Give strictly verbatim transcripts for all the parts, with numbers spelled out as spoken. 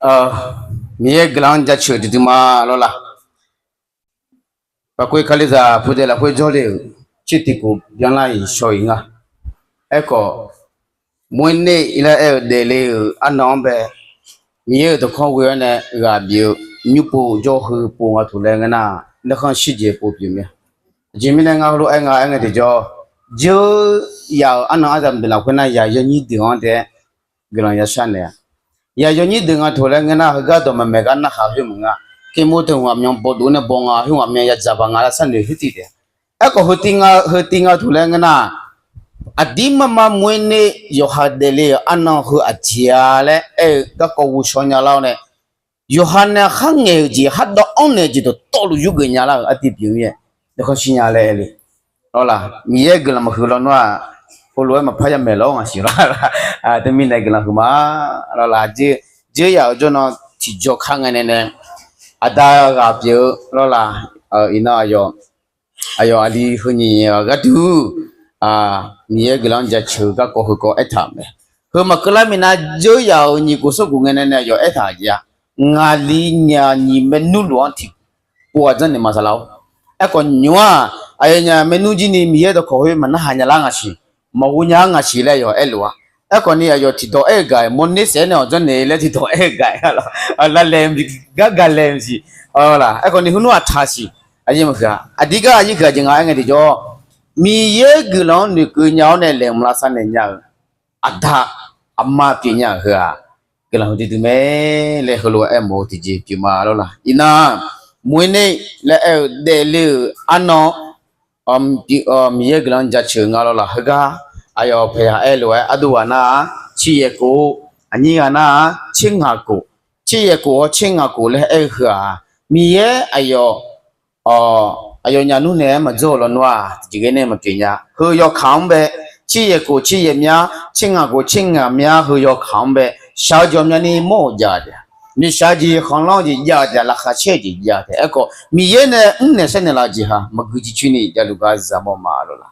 Miqyaer guiqlanq-anr jaceuq duidui ma lawr la. Paqkoeq Kalizaq pudae lafkhoer jawrle-euq tsertiq khof byanlar-iq shaw-iq nga. Aerkhawf, moerner laer aer-eu daefle-euq arnan-anr bae, Miqyaer-euq dawqkawq ghoe-awr nae ghaq bif-eu nymrpov jawr heu pov nga toq laer ngeur nar, narkhan shirjeq pov pyeuf mir-a. Aqjeq mirnae ngar heulof-aer nga aer ngae tiqjawr, dzeur yaf-euq arnan arzaq mqdeuq lafkhoer nar yaq yawnyir deuq-anr taef-aer guiqlanq yashar naeq-a. Yaq yawnyir deuq nga toq laer ngeur nar, heugar dawqmaeq maeq gar narhaq khoer maqnga. Kemur teu hmq aqmyan bawduv nae baw nga, khoer hmq aqmyan yadzaq baq nga laer sharnoeq khoer tiv taef-a. Aerkhawf heu tiv nga, heu tiv nga toq laer ngeur nar, aqdir mar mar moerner yawqha daefle-euq arnan heu aqjeq-a laer aer-eu garkawv ghovshaw nya lar-awr nae, yawqha nae kharngaeq-euq jeq, khardawv-anr naeq-eu jeq dawqtawvluf yurgeuf nya lar-euq artiv pyeuf-eu mir-aer, dawqkawq shir nya laer aer le. Lawr la, Miqyaer guiqlanq maqhuiq lawnmr-aq, heulof-aer maqpar yamaeq lawr ngaq siq lawr. Teumirnae guiqlanq huiqma lawr la. Dzeur yaf-euq jawrnan tiqjawr kar ngae nae nae, aqda ghaq pyeuf-eu lawr la. Iqnan aqyawf aqli heu nyiq ghaq gharduq, Miqyaer guiqlanq-anr jaceuq-eu garkawv heukawv aertaq-euq mae. Heu maqkeuv lar minav dzeur yaf-euq nyiq khof smr khof ngae nae nae aqyawf aertaq-euq jeq-aq, ngaqli nyaf nyiq maernmr luf-anr tiqpov-aq janrnaeq maqsaq lar-awr. Aerkhawf nymq-aq, aqyawfnyaf maernmr jir ni Miqyaer dawqkawq khoer maqnarhaq nya lar ngaq siq, maqghov nya-ar ngaq siq laer aqyawf aerluf-a. Aerkhawf ni aqyawf tiqdawq aer-eu gaq-iq mawrner saef-aer nae-awq janrnaeq laer tiqdawq aer-eu gaq-iq lawr, lavlaeq maqsiq, gar galaeq maqsiq. Aerkhawf ni heulof-aer taq siq. Aqdir gar aqyuif huiq-aq jeq nga aer ngae tiqjawr, Miqyaer guiqlanq-anr noeqkeuv nya-awr nae laeqhmq lavsav naeq nya-eu aqda aqma pyeuf nya-euq heu-aq, guiqlanq huiqdui dui mae laer heulof-aer mawf-eu tiqjeq pyeuf ma lawr la. Iqnan, moerner laer aer-eu daefle-euq arnan Miqyaer guiqlanq-anr jaceuq nga lawr la. Heugar aqyawf paqya aer lof-aer, aqduq ghaq nar-aq tser yaef khof, aqnyir ghaq nar-aq tser ngaq khof, tser yaef khof hawr tser ngaq khof laer aer-eu heu-aq, Miqyaer aqyawf aqyawfnyaf nmr naeq-aer maqdzawr-eu lawnmr-aq tiqjeq ghae nae maqpyeuf nya. Heu yawkaq-anr bae, tser yaef khof tser yaef myar, tser ngaq khof tser ngaq myar heu yawkaq-anr bae, shaq-eu jeq ghawqmyani mawr-euq jav-eu taef, noeqshaq-eu jeq khanqlanr-eu jeq jav-eu taef, laqkhaq caer-eu jeq jav-eu taef. Aerkhawf Miqyaer nae mrnaeq sharnaeq laf-eu jeq ha maqgui jircoer ni javluf gar zaq mawr ma lawr la.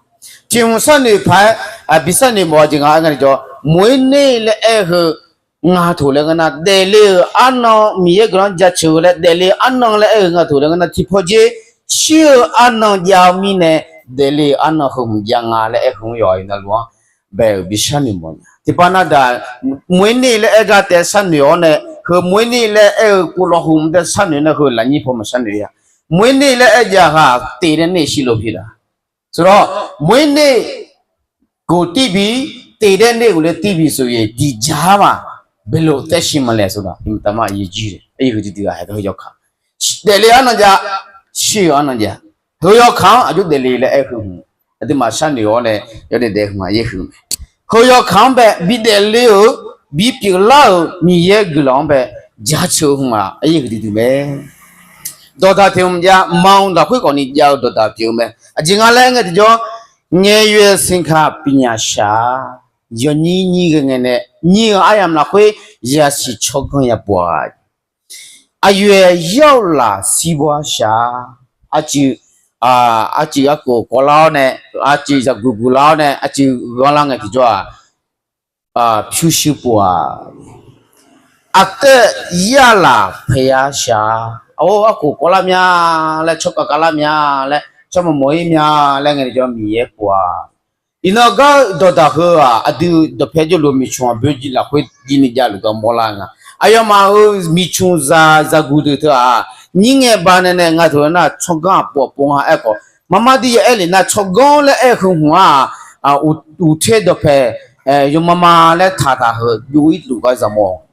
Tiq hmq sharnoeq paq-aer bi sharnoeq mawf-eu jeq nga aer ngae tiqjawr, moerner laer aer-eu heu nga toq laer ngeur nar, daefle-euq arnan Miqyaer guiqlanq-anr jaceuq-eu laer daefle-eu arnan laer aer-eu nga toq laer ngeur nar, tiqpaw dzer shir-eu arnan jav-eu mirnae, daefle-euq arnan heu hmq jav nga laer aer heu-anr yawqha-euq navluf-anr bae-euq bi sharnoeq mawf nya. Tiqpav nar daq, moerner laer aer gar taef sharnoeq-awr nae, heu moerner laer aer-eu pov lawq hmq taef sharnoeq nar heu lafnyir paw maqsharnoeq-a. Moerner laer aer jav ha, teq daer ner shir lof pir laf. Saqlaq, moerner khof tirbi, teq daer ner khof laer tirbi suf-iq diqjaq ma, belof taer shir ma laer saqlaq, iqtaq ma yajir-a, yawkaq daefle-eu arnan jav, shir-eu arnan jav, heu yawkaq-anr aqjox daefle laer aer-eu heu hmq, aqduimaf sharnoeq-awr nae yawdaef daef hmq-aq yaer heu mae. Heu yawkaq-anr bae bi daefle-euq, bi pyeuflar-euq Miqyaer guiqlanq-anr bae jaceuq-eu hmq-aq yaer huiqdui dui mae. Dawqdaq tiq hmq jav, ma-eu lafkhoer khawfni jav-eu dawqdaq pyeuf-eu mae. Aqjeq nga laer ngae tiqjawr, ngaeqyoeq siqkaq bifnyaf shaq-a. Yawnyir nyir ghae ngae nae nyir-eu aryamq lafkhoer yasiq tsawrganr ya pov-a. Aqyoeq yawlaf sirbaw-a shaq-a. Arcuiv, arcuiv arkof kawvlar-awr nae, arcuiv zaqguq guqlar-awr nae, arcuiv ghanrlar ngae tiqjawr-aq, pyurshuir pov-a. Aqkeuv yarlaf paeya shaq-a. Arkof kawvlar mya laer, tsawrkhav khavlar mya laer, tsawrmawq mawq-ir mya laer ngae tiqjawr Miqyaer pov-a. Iqnan gar dawqdaq heu-aq, aqdui dawqpae jawrluf miqcmq aqboe lafkhoer jirni javluf gar mawrlar nga. Aqyawfmaf-euq miqcmq zaq zaqguq deuq teu-aq, nyir ngae banae nae nga teu nar tsawrganr aqpov aqpov nga aerkhawf, marmar dir ya aer lef nar tsawrganr laer aer-eu heu hmq-aq, uqter dawqpae yawmama laer taqtaq heu byov-ir luf gar zaqmawr-awq.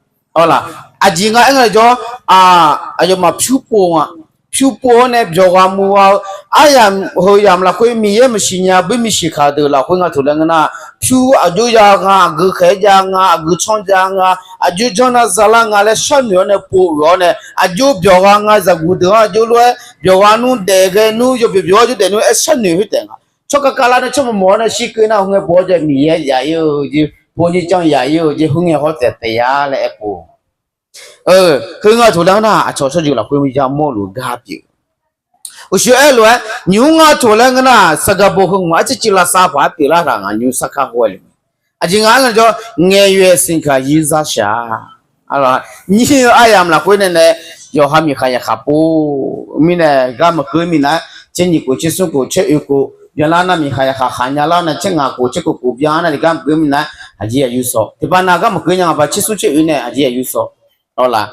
Aqjeq nga aer ngae jawr, aqyawfmaf pyur pov nga. Pyur pov-awr nae byawq ghaq muiq ghaq-eu aryamq heu yamq lafkhoer Miqyaer maqsiq nya, boer maqsiq kaq deuq lafkhoer nga teu laer ngeur nar, pyur aqjox ya nga, aqgeu khaeq-aer jav nga, aqgeu tsanr jav nga, aqjox janr nar zalar nga laer sharnoeq-awr nae pov-euq-awr nae, aqjox byawq ghaq nga zaqguq deuq-anr aqjox lof-aer byawq ghaq nmr daef ghae nmr yawbyawq byawq-awr jawr daef nmr-aer sharnoeq khoertaef nga. Tsawrkhav khavlar nae tsawrmawq mawq-awr nae shir keuv nar heu ngae pov-awr jav Miqyaer yaf-ir-eu jeq, pov nyir janr yaf-ir-eu jeq, heu ngae hawr taef taef ya laer aer pov. Heu nga teu laer nar aqcawq shawrjeuq lafkhoer yamawr luf gar pyeuf. Uqshoe aer lof-aer nymq-mr nga teu laer ngeur nar, saqgaq bo heu ngaq arcir civ lavsav paq-aer pyeuflar taq ngaq nymr sarkar hawr-aer le. Aqjeq nga aer ngae jawr, ngaeqyoeq siqkaq yir zar shaq-a. Arlawq, nyir-eu aryamq lafkhoer nae nae yawqha miqkhaq yaqkhaq pov-eu mirnae gar maqkeuv minav, tser nyiq khof, tser smr khof, tser oe khof byanlar nar miqkhaq yaqkhaq khaqnya lar-awr nae tser ngaq khof, tser khof khof byan nar tiqgar maqkeuv minav, aqjeq aqyuif sawq. Tiqpav nav gar maqkeuv nya ngaq paq tser smr tser oe nae aqjeq aqyuif sawq. Arlawq,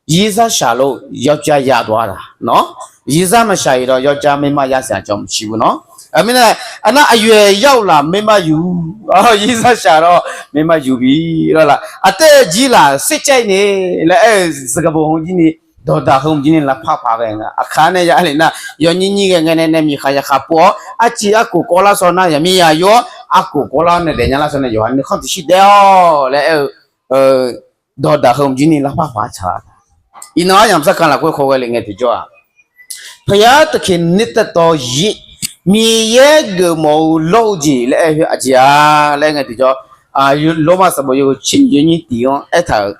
zirzar shaqlor yawjav yadov-a taq nawr, zirzar maqshaq-iq lawr yawjav maerma yasiq aqcawq maqsiq bu nawr. Mirnae, arnar aqyoeq yar-euq laf maerma yuq, zirzar shaq lawr maerma yuq bi lawr laf. Aqtaev jir laf sercaev ni laer aer-eu zaqkaqbo heu jir ni, dawqdaq heu jir ni lavpar paq ghae nga. Aqkaq nae ya lef nar yawnyir nyir ghae ngae nae nae miqkhaq yaqkhaq pov-awr arciv arkof kawvlar shaw nar yaqmir yayawr-awr arkof kawvlar nae daefnya lar shaw nae yawqha nuikhanr tiqshir daef-awq laer aer-eu dawqdaq heu jir ni lavpar paq-aer tsaq-a. Iqnan aryamq sarkaq lafkhoer khawghae le ngae tiqjawr-aq, paqyar taqkeq nir taev tawv zir, Miqyaer geufmawf-eu lawr-eu jeq laer aer-eu khoer aqjeq-a laer ngae tiqjawr, Lormav sanqbof yawhuiq tser nyiq yawnyir tiq-anr aertaq-euq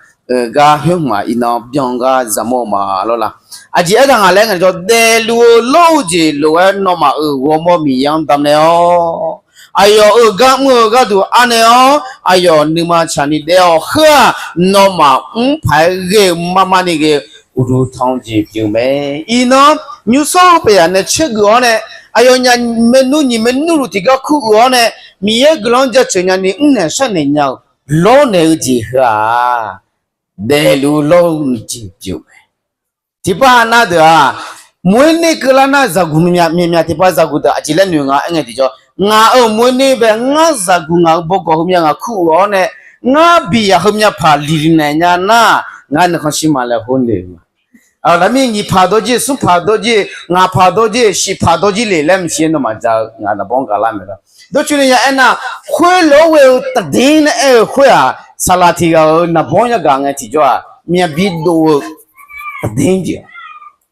gar khoer hmq-aq iqnan byan gar zaqmawr-eu ma lawr laf. Aqjeq aertaq nga laer ngae tiqjawr, daefluf-eu lawr-eu jeq lof-aer nawmaf-euq ghawrmawr Miqyaer-anr damnaeq-awr, aqyawf-euq gar mr-eu gharduq anaeq-awr, aqyawf nuima tsaqni daef-awq. Heu-aq, nawmaf mr paq-aer ghae-eu mar mar ni ghae-eu uqduq tanq-eu jeq pyeuf mae. Iqnan nymrsawr paqyaq nae caergeuf-awr nae, aqyawfnyaf maernmr nyiq maernmr luf tiqgar kur uiq-awr nae, Miqyaer guiqlanq-anr jaceuq nyani mrnaeq sharnaeq nya-euq lawrnaeq-eu jeq heu-aq, daefluf lawr-eu jeq pyeuf mae. Tiqpav nav deuq-aq, moerner keuvlar nar zaqguq myav myav tiqpav zaqguq deuq aqjeq laer noeq nga aer ngae tiqjawr, ngaq-euq moerner bae ngar zaqguq ngaq-euq bawgawq heumyav ngaq kur uiq-awr nae, ngar biq yaq heumyav paq liqliq naeq nya nar, ngar nuikhanr shir ma laer khoer noeq-eu ma. Lafmir nyiq paq dawrjir, smr paq dawrjir, ngaq paq dawrjir, shiq paq dawrjir le laer maqsiq-aer nawmaf ja-eu ngaq naqbawr-anr gaqlar mae lawr. Dawrcoeni ya aernar, khoerlof-aer ghae-eu taqdir nae aer-eu khoer-aq, saqlaq tiq ghaq-euq naqbawr-anr yagaq ngae tiqjawr-aq, myavbi dov-eu taqdir jeq.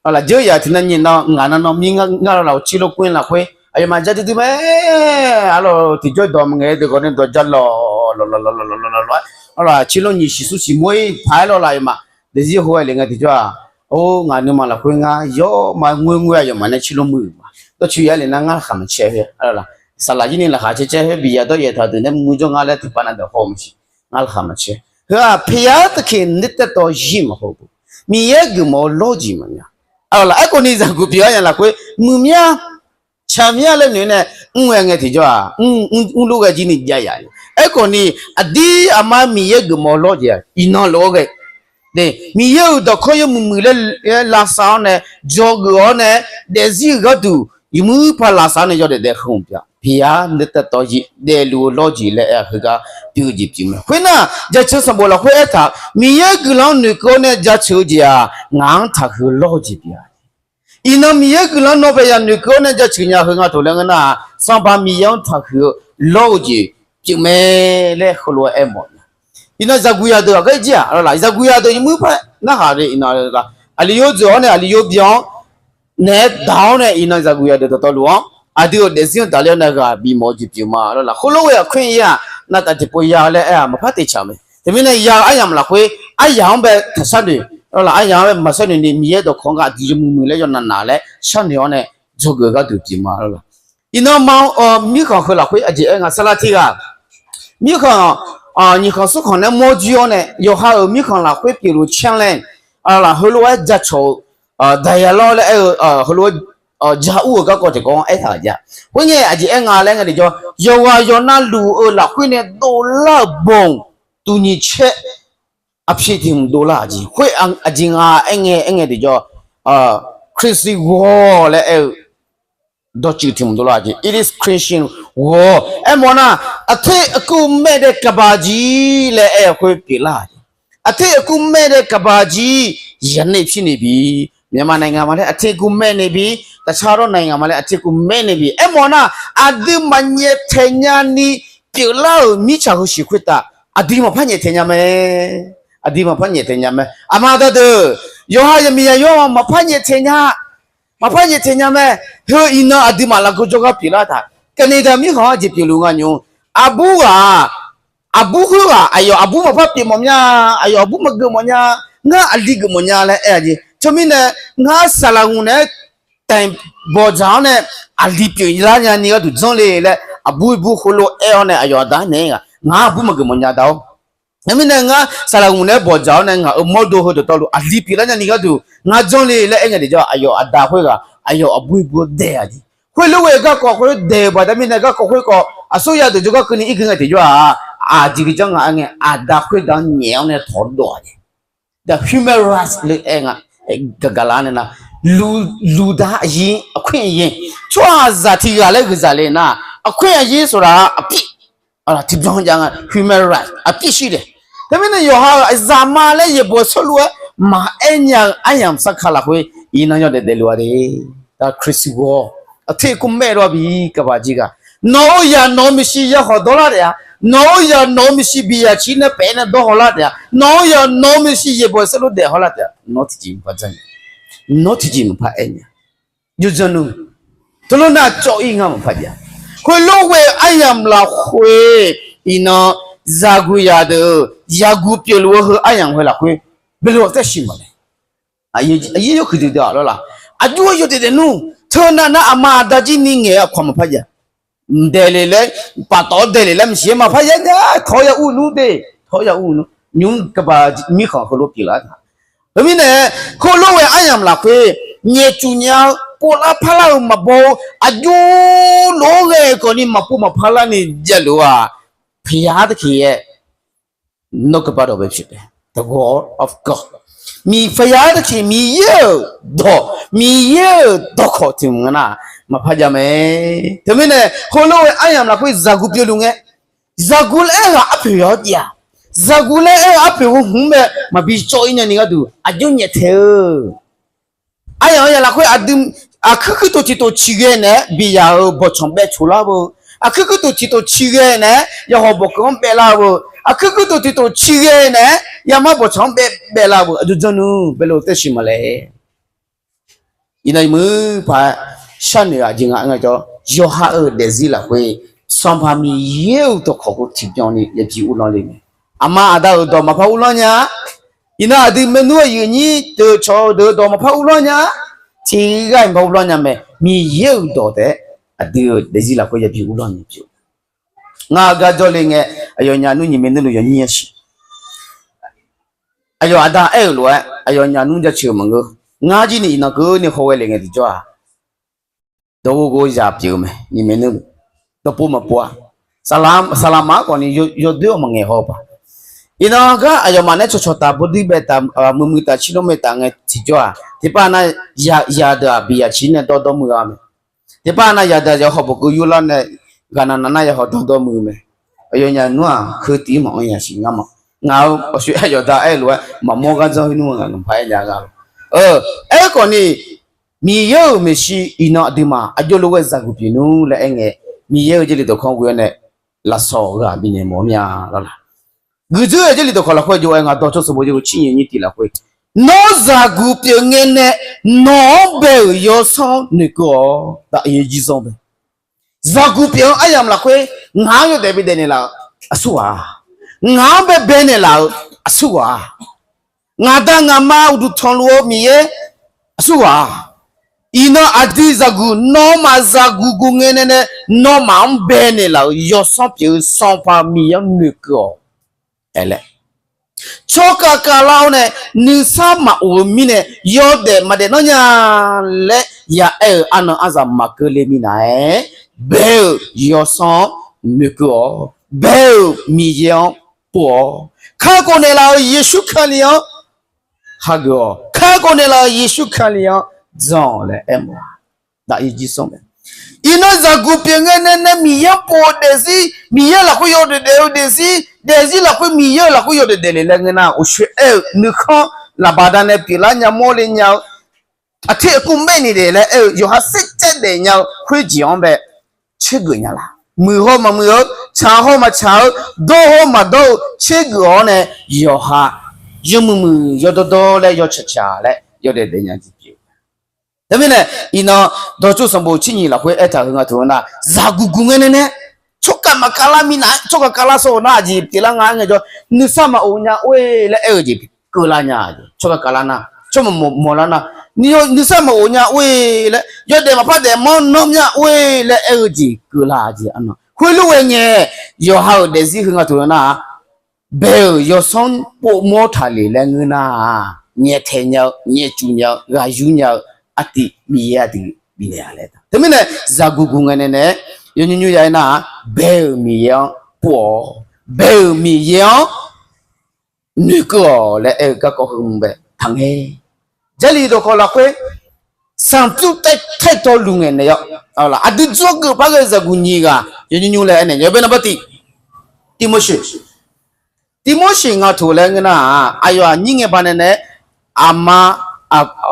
Lafjeur yaq tiqnan nyiq nan ngaq nan nan mir ngar lawr laf-eu cirlor kur-ir lafkhoer aqyawfmaf ja duidui mae. Arlawq tiqjawr dawq maqngaeq-eu deuq ghawq nae dawq ja lawq lawq lawq lawq lawq lawq lawq lawq lawq-aer, arlawq cirlor nyiq shiq smr shiq mawr-ir paq-aer lawr laf aqyawfmaf daefzir hawghae le ngae tiqjawr-aq, or ngaq nuima lafkhoer ngar yawr ma ngoer ngoer aqyawfmaf nae cirlor muiq-euq ma. Dawrcoeni ya le nar ngar laqkhaq maqcaer khoer, saqlaq jir ni laqkhaq caer caer khoer biq yaq dawr yaeq taq deuq nae muiq jawr ngar laer tiqpav nav deuq haw maqsiq. Ngar laqkhaq maqcaer. Heu-aq paqyar taqkeq nir taev tawv zir maqhaw bu. Miqyaer geufmawf-eu lawr-eu jeq maqnya. Arlawq, aerkhawf ni zaqguq pyeuf-aer nya lafkhoer muiq mya, tsaq mya laer noeq nae mr ghae ngae tiqjawr-aq, mrluf ghae jir ni jav yaf-a. Aerkhawf ni aqdir aqma Miqyaer geufmawf-eu lawr-eu jeq-aq iqnan lof-aer ghae Miqyaer-euq dawqkawq yawmuiq muiq laer lavsav-awr nae, dzawgeuf-awr nae, daefzir-euq gharduq yawmuiq paq lavsav-awr nae yawdaef daef heu-aq paqyar nir taev tawv zir daefluf-eu lawr-eu jeq laer aer-aq heugar pyeuf-eu jeq pyeuf mae. Khoernar, jaceuq sanqbof lafkhoer aertaq, Miqyaer guiqlanq-anr noeqkeuv-awr nae jaceuq-eu jeq-aq, ngaq-anr taqhuiq-eu lawr-eu jeq pyeuf-a. Iqnan Miqyaer guiqlanq nawr paqyaq noeqkeuv-awr nae jaceuq nya heu nga tof laer ngeur nar-aq, Sanqpaq Miqyaer-anr taqhuiq-eu lawr-eu jeq pyeuf mae laer heulof-aer aermawf nya. Iqnan zaqguq yaq deuq aqgar jir-aq, zaqguq yaq deuq yawmuiq paq narhaq le iqnan, aqli yawr dzoeq-awr nae aqli yawr byan-awr naeq-aer daq-awr nae iqnan zaqguq yaq deuq dawqtawvluf-anr aqdui-euq daefzir-anr daqler-awr nae ghaq bifmawf-eu jeq pyeuf ma lawr laf. Khoerlof-aer aqkoer-ir-aq, navtaf tiqpov ya laer aer-aq maqpar teq caq mae. Teumirnae ya-eu aryamq lafkhoer aryaq-anr bae taq sharnoeq lawr laf. Aryaq-anr bae maqsharnoeq ni Miqyaer dawqkawq-anr gar aqdui yawmuiq muiq laer yawnavnav laer sharnoeq-awr nae dzawgeuf-eu gharduq pyeuf ma lawr laf. Iqnan ma mirkhanq heu lafkhoer aqjeq aer nga sarlar tirghaq mirkhanq nyiq khanq smr khanq nae mawrjir-awr nae yawqha-euq mirkhanq lafkhoer pyeufluf caer laer laf heulof-aer jacawq-eu daqyaq lawr laer aer-eu heulof-aer ja ur-eu garkawv tiqkawv-anr aertaq-euq jav. Khoerngae aqjeq aer nga laer ngae tiqjawr, yawqghaq yawqnavluf-euq lafkhoer nae dovlar-euq banq tuqnyiq caer aqpyeq tiq hmq dovlar-aq jeq. Khoer aqjeq nga aer ngae aer ngae tiqjawr, Christian ghawr laer aer-eu dawqtsuif tiq hmq dovlar-aq jeq. It is Christian ghawr aermawf nar, ประเทศกูไม่ได้กบฏ jeq laer aer-eu khoer pyeuflar-aq jeq. ประเทศกูไม่ได้กบฏ jeq, yaqnaeq pirnaeq bi, မြန်မာနိုင်ငံမှာလည်း အထင်ကရ မဲနေပြီ, တခြားသောနိုင်ငံမှာလည်း အထင်ကရ မဲနေပြီ aermawf nar, aqdui maqnyaef taeq nyani pyeuflar-euq mirtsaq heusiq khoertav aqdui maqpar nyaef taeq nya mae. Aqdui maqpar nyaef taeq nya mae. Aqma dawqdeuq, yawqha yaqmiq yaqyawr maqpar nyaef taeq nya, maqpar nyaef taeq nya mae. Heu iqnan aqduimaf lafgeu jawrgar pyeuflar taq. Canada mirkhanq-anr jeq pyeufluf nga nymr, aqbur ghaq, aqbur khoerghaq aqyawf aqbur maqpar pyeuf mawf mya, aqyawf aqbur maqgeuf mawf nya, ngar aqli geuf mawf nya laer aer-a jeq. Teumirnae ngar saqlaq ghaq naeq-aer taeq bawqdzaq-awr nae aqli pyeuflar nyani gharduq janr le laer aqbur bur khoerlof aer-awr nae aqyawf aqda naeq-aer nga, ngaq-anr aqbur maqgeuf mawf nya da-or. Teumirnae ngar saqlaq ghmq naeq-aer bawqdzaq-awr nae ngaq-euq mawrdo heudeuq tawvluf aqli pyeuflar nya ni gharduq ngar janr le laer aer ngae tiqjawr, aqyawf aqda khoerghaq aqyawf aqbur iqbur-anr dae-a jeq. Khoerlof ghae garkawv khoer daeq-eu baqda mirnae garkawv khoerkawv aqsurya deuq jawrgar keuvni irkeuv ngae tiqjawr-aq, aqjeq gui janr nga aer ngae aqda khoerdeuq-anr nyaef-awr nae tawq-awr dov-a jeq. The human rights le aer nga, gaqgaq lar nae nar, luqdaq aqyir, aqkoer aqyir, tsawrhaqzaq tiq ghaq laer ghuiqzaq le nar, aqkoer aqyir saqlaq aqpir tiqbyan jav nga, human rights aqpir shir daef. Teumirnae yawqha-euq zaqma laer yaeqbawq saerlu-aer maqaer nya-eu aryamq sarkaq lafkhoer iqnan yawdaef daefluf-a de. Taq Khristaq ghawr aqter kur maer lawr bi kavpaq jir ghaq, nawq-eu yaq nawq-eu maeqshi ya hawq dawrlar taef-a. Nawq-eu yaq nawq-eu maeqshi biyaq ciq nae paef nae dawr hawlar taef-a. Nawq-eu yaq nawq-eu maeqshi yaeqbawq saerlu daef hawlar taef-a. Nawr tiqjeq maqpar janr, nawr tiqjeq maqpar aer nya. Yawdzanr nmr, teulof nar cawv-ir ngar maqpar jav. Khoerlof ghae-eu aryamq lafkhoer iqnan zaqguq yaq deuq-euq zaqguq pyeufluf-eu heu aryamq heu lafkhoer beulof-aer taershiq maqle. Aqyir yawhuiq duidui-aq lawrlaf, aqjox-aer yawdaef daef nmr. Teunav nar aqma aqda jir ni ngaeq-eu aqkawq maqpar jav. Mqdaeq le laer, paftawf-anr daeq le laer maqsiq-aer maqpar jav nya. Tawq-awr ya ur nmr de, tawq-awr ya ur nmr. Nymq-mr kavpaq mirkhanq heulof pyeuflar taq. Teumirnae khoerlof ghae aryamq lafkhoer nyaefcuf nya-eu povlar parlar-euq maqbaw-eu aqjox lof-aer ghae-eu khawfni maqpov maqpar larni javluf-aq, paqyar taqkir-aer nawr keuv bardawq bae pyeuf taef. The word of God. Miqpaqyar taqkir Miqyaer-euq dawq, Miqyaer-euq dawqkawq tiq mq nga nar maqpar jav mae. Teumirnae khoerlof ghae aryamq lafkhoer zaqguq pyeufluf ngae, zaqguq laer aer-eu ghaq arpoeq yawr jav-a. Zaqguq laer aer-eu arpoeq heu hmq-anr bae maqbi cawv-ir nyani gharduq aqjox nyaef taeq-eu aryamq-anr ya lafkhoer aqdui, aqkuir kuirtof tiqtof ciqghae naeq-aer biyaq-euq bawqtsanq baev coq lar-eu, aqkuir kuirtof tiqtof ciqghae naeq-aer yawhawq bawqkeuv-anr baev lar-eu, aqkuir kuirtof tiqtof ciqghae naeq-aer yamar bawqtsanq-anr baev baev lar-eu, aqjox janr nmr, beulof taershiq maqle. Iqnan iqmuir paq-aer sharnoeq-aq jeq nga aer ngae jawr, yawqha-euq daefzir lafkhoer Sanqpaq Miqyaer-euq dawqkawq khoer tiqbyan ni yabi uvlanr le mae. Aqma aqda-euq dawq maqpar uvlanr nya-a. Iqnan aqdui maernmr aqyuif aqnyir deuq cawq-eu deuq-eu dawq maqpar uvlanr nya-a. Tiqghaq maqpar uvlanr nya mae. Miqyaer-euq dawq taef-aer aqdui-euq daefzir lafkhoer yabi uvlanr nya pyeuf. Ngar-eu gar jawrle ngae, aqyawfnyaf nmr nyiq maernmr luf yawnyir-a siq. Aqyawf aqda aer-euq lof-aer aqyawfnyaf nmr jaceuq-eu maqngeur. Ngar jir ni iqnan keuvni hawghae le ngae tiqjawr-aq, dawq ghof ghof zaq pyeuf-eu mae. Nyiq maernmr luf dawqpov maqpov-a. Saqlaq, saqlaqma-anr khawfni yawdoer-awr maqngaeq haw-eu paq. Iqnan gar aqyawfmaf nae cawqcawq taf, bawduir bae taf, muiqmuiq taf, cirlanr mae taf ngae tiqjawr-aq, tiqpav nar, yadeuq-aq biyaq ciq nae dawrdawr muiq-a mae. Tiqpav nar yadeuq-aq yawhawq bawqkeuv yurlar nae ghaqnav nav nar yawhawq dawrdawr muiq-eu mae. Aqyawfnyaf nmr-aq heu tiq-ir maqanr nya siq ngar ma. Ngaq-euq awqshoe aqyawf da aer-eu lof-aer maqmawr gar janr khoer nmr-eu ngaq naqpaq aer nya nga lor. Aerkhawfni Miqyaer-euq maeqshi iqnan aqduimaf aqjox lof-aer zaqguq pyeuf nmr laer aer ngae, Miqyaer-euq Jarlif dawqkawq ghoe-awr nae lafsawq ghaq bifnaeq mawf-eu mir-a lawr laq. Guiqdzoer-euq Jarlif dawqkawq lafkhoer jov-aer ngaq dawq tsawrsanqbof yawhuiq tser nyiq nyiq tiq lafkhoer, nawr zaqguq pyeuf ngae nae nawq-anr bae-euq yawsanr noeqkeuv-awq. Daqyeq jir zanr bae zaqguq pyeuf-eu aryamq lafkhoer ngaq-anr yawdaef bidaef naeqlaf-eu aqsurghaq-a. Ngaq-anr bae bae naeqlaf-eu aqsurghaq-a. Ngaq da ngaq ma uqduq tanqluf-eu Miqyaer aqsurghaq-a. Iqnan aqdui zaqguq, nawmaf zaqguq guq ngae nae nae nawmaf-anr bae naeqlaf-euq yawsanr pyeuf-eu Sanqpaq Miqyaer-anr noeqkeuv-awq. Aerlae tsawrkhav khavlar-awr nae nuisar maqof-eu mirnae yawdaef maqdaef nanr nya laer ya aer-euq arnan arzaq maqkeuv le minav-aer, bae-euq yawsanr-anr noeqkeuv-awq. Bae-euq Miqyaer-anr pov-awq. Kakhof naeqlaf-euq Yeqsur Kali-anr hageuf-awq. Kakhof naeqlaf-euq Yeqsur Kali-anr jan-awq laer aermawf-a. Daqyeq jir sanr mae. Iqnan zaqguq pyeuf ngae nae nae Miqyaer-anr pov-eu daefzir, Miqyaer lafkhoer yawdaef daef-eu daefzir, daefzir lafkhoer Miqyaer-euq lafkhoer yawdaef daefle laer ngeur nar, uqshoe aer-euq nuikhanr laqbaq da nae pyeuflar nya mawrle nya-eu aqter aqkur maerni daef laer aer-eu yawqha sercaev daef nya-eu khoerjeq-anr bae tsergeuf nya laq. Muiq haw maqmuiq-eu, tsaq haw maqtsaq-eu, dawr haw maqdawr-eu tsergeuf-awr nae yawqha yawmuiq muiq yawdawr dawr laer yawtsaq tsaq laer yawdaef daef nya jeq pyeuf. Teumirnae iqnan dawqtsov sanqbof tser nyiq lafkhoer aertaq-euq nga taq-eu nar, zaqguq guq ngae nae nae tsawrkhav maqkhav lar minav-aer tsawrkhav khav lar sawr-eu nar aqjeq pyeuflar nga aer ngaejawr, nuisar maqof nya or-e laer aer-eu jeq keuvlar nya. Tsawrkhav khav lar nar, tsawrmawq mawq lar nar, nuisar maqof nya or-e laer, yawdaef maqpar daef manr nanr nya or-e laer aer-eu jeq keuvlar jeq arnan. Khoerlof-aer ngae, yawqha-euq daefzir heu nga taq-eu nar-aq, bae-euq yawsanr povmawr taqlef laer ngeur nar-aq, nyaeftaeq nya-eu, nyaefcuf nya-eu, ghaqyur nya-eu artiv Miqyaer aqdui bifnaeq-a laer. Teumirnae zaqguq guq ngae nae nae-aer yawnymr nymr ya-aer nar-aq, bae-euq Miqyaer-anr pov-awq, bae-euq Miqyaer-anr noeqkeuv-awq laer aer-eu garkawv heu bae taqngae. Jarlif dawqkawq lafkhoer sanqpyur taev taev tawvluf ngaeqnaeq-awr, aqdui dzawgeuf par ghae zaqguq nyiq ghaq yawnymr nymr laer aernaeq nya. Bae naqbar tiq, Tirmorseq Tirmorseq nga toq laer ngeur nar-aq, aqyawf aqnyir ngae baqdanae nae-aer, aqma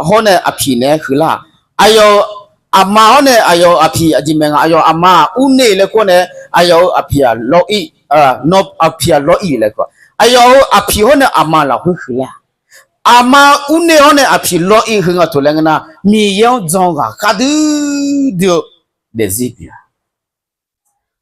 hawr nae aqpiq naeq-aer huiqlar-aq, aqyawf-euq aqma hawr nae aqyawf-euq aqpiq aqjeq mae nga, aqyawf aqma-aq urner laer kur-awr nae, aqyawf-euq aqpiq-aq lawr-ir, aqpiq-aq lawr-ir laer kur-aq, aqyawf-euq aqpiq hawr nae aqma lafkhoer huiqlar-aq, aqma urner hawr nae aqpiq lawr-ir heu nga toq laer ngeur nar, Miqyaer-anr jan-eu ghaq khavdui dui-eu daefzir pyeuf-a.